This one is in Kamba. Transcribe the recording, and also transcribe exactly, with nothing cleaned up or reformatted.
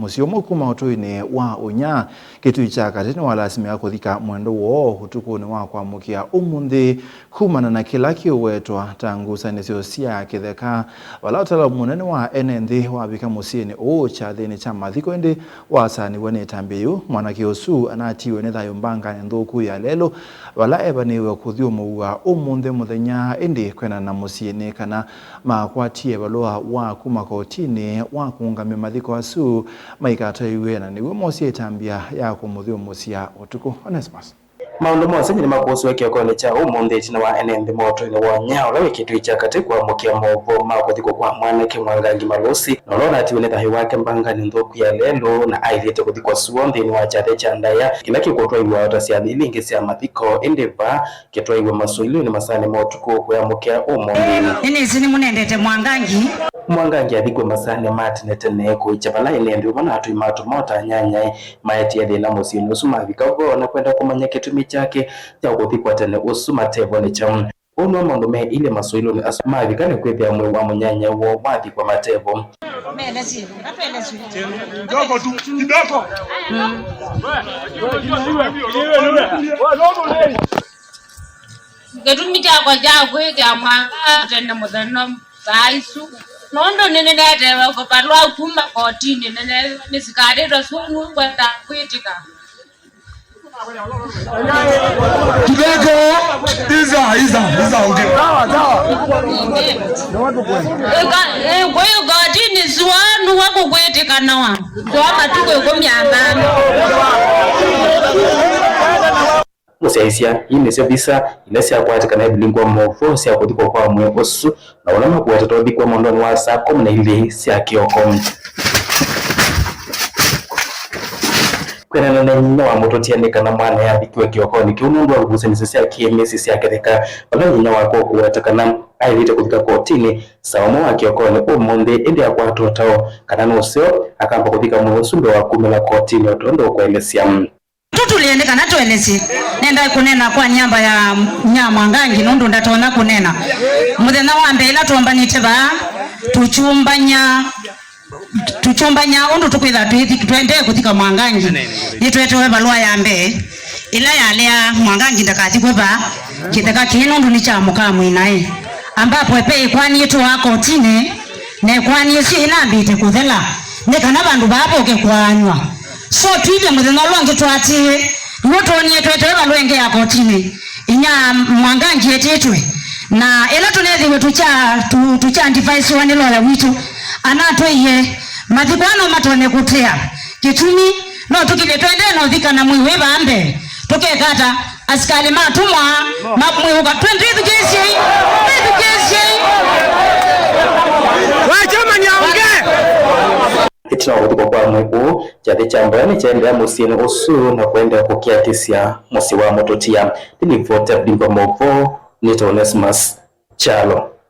Mũsyĩ ũmwe kuma ũtũinĩ wa Ũnya, Kĩtui kya Katĩ nĩwalasimĩka kũthika mwendwa woo ũtukũnĩ wa kwamũkĩa ũmũnthĩ kumana na kĩla kĩũwetwa ta ngusanĩsyo sya kĩtheka. Vala ũtalo mũnene wa ene nthĩ wavika mũsyĩnĩ ũũ kyathĩnĩ kya mathiko ĩndĩ wasaanĩw'a nĩ ĩtambya yĩu, mwanake ũsu anatiiwe nĩ thayũ mbanganĩ nthũku ya lelũ, vala evanĩiwe kũthyũmũw'a ũmũnthĩ mũthenya, ĩndĩ kwendana na mũsyĩ nĩ kana makwatie valũa wa kuma kotinĩ wa kũũngamya mathiko asu maikataiw'e, na nĩw'o moosie ĩtambya ya kũmũthyũmũsya ũtukũ. Onesmus. Maũndũ ma ũsengy'o nĩmakũsĩwe kĩokonĩ kya ũmũnthĩ ĩtina wa ene nthĩ motũinĩ wa Ũnya, ũla wĩ Kĩtui kya Katĩ, kwamũkĩa maũvoo ma kũthikwa kwa mwanake Mwangangi Malũsi, na ũla ũnatiwe nĩ thayũ wake mbanganĩ nthũku ya lelũ, na aĩlĩte kũthikwa sua nthĩnĩ wa kyathĩ kya ndaĩa kĩla kĩkũtwaiwa o ta syathĩ ila ingĩ sya mathiko, ĩndĩ vaa kĩtwaiwe masũilũnĩ masaanĩ ma ũtukũ kũyamũkĩa ũmũnthĩ. Nĩnĩsĩ nĩmũnendete Mwangangi. Mwangangi athikw'e masaanĩ ma tene tene kũĩkya vala ene nthĩ ũmwe na atũi ma tũmota anyanyae maetie thĩna mũsyĩnĩ ũsu mavika vo na kwenda kũmanya kĩtumi kyake kya kũthikwa tene ũsu matevonekya. Ũũ nĩw'o maũndũ meeilye masũilũnĩ asu mavika na kwĩthĩa mwĩĩ wa mũnyanyae woo wathikwa matevo. Kidogo tu, kidogo. Kĩtumi kyakwa kya kwĩkĩa mwanga tene mũthenya saa isu, nũndũ nĩnĩnetewe kũvalwa kuma kotinĩ, nĩneethĩwa nĩsikatĩtwe sunu kwenda kwĩtĩka. Kidogo. Iza, iza, iza, okay. Sawa, sawa. Ĩka-, ĩ-, kwĩ kotinĩ sua nũwa kũkwĩtĩkanawa kwa matukũ ĩkũmi na atano. Mũsyaĩĩsya, ii nĩsyo visa ila syakwatĩkana ivulingwa maũvoo sya kũthikwa kwa mwĩĩ ũsu, na ũla makũwetete ũthikwa mwendonĩ wa saa kũmi na ilĩ sya kĩoko. Kwĩanana na nyinya wa mũtũtia nĩ kana mwana yathikiwe kĩokonĩ kĩu nũndũ wa ngusanĩsyo sya kĩmĩsĩ sya kĩtheka, vala nyinya wake ũkũweta kana aĩlĩte kũthika kotinĩ saa ũmwe wa kĩokonĩ ũmũnthĩ, ĩndĩ akwata ũtao kana nũseo akamba kũthika mwĩĩ ũsu mbee wa kumĩla kotinĩ o tondũ ũkũelesya. Tũtũlĩe nĩ kana tũelesye. Nenda kũneena kwa nyamba ya, ya Mwangangi nũndũ ndatonya kũneena. Mũthenya wa mbee ĩla twombanĩte vaa, tũkyũmbany'a, tũkyũmbany'a ũndũ tũkwĩtha twĩthi-, twendee kũthika Mwangangi. Nĩtwetewe valũa ya mbee ĩla yalea Mwangangi ndakathikwe vaa kĩtheka kĩĩ nũndũ nĩ kya mũka mwĩnaĩ. Ambapo epe ĩkwani ĩtũaa kotinĩ, na ĩkwani ĩsu ĩnambĩte kũthela, nĩ kana vandũ vaa voke kũaanywa. So, twilye mũthenya ũla ũngĩ twaatĩĩe, nĩw'o twonie twetewe valũa ĩngĩ ya kotinĩ, inya Mwangangi etĩtwe. Na ĩla tũneethĩiwe tũkya, tũ-, tũkya advise-wa nĩ loya witũ, anatwĩie, mathiko aa no matonye kũtea. Kĩtumi, no tũkilye twendee na ũthikana mwĩĩ wĩ vaa mbee. Tũkeka ata? Asikalĩ matũmwa mamwĩũka. Twĩ-, twĩthukĩĩsyei, twĩthukĩĩsyei. Wachomania ongee. Ĩtina wa kũthikwa kwa mwĩĩ ũũ, kyathĩ kya mboya nĩkyaendeea mũsyĩnĩ ũsu na kũendeea kũkiakisya mũsyĩ wa mũtũtia. Nĩnĩvotea kũlingwa maũvoo, nĩtawa Onesmus Kyalo.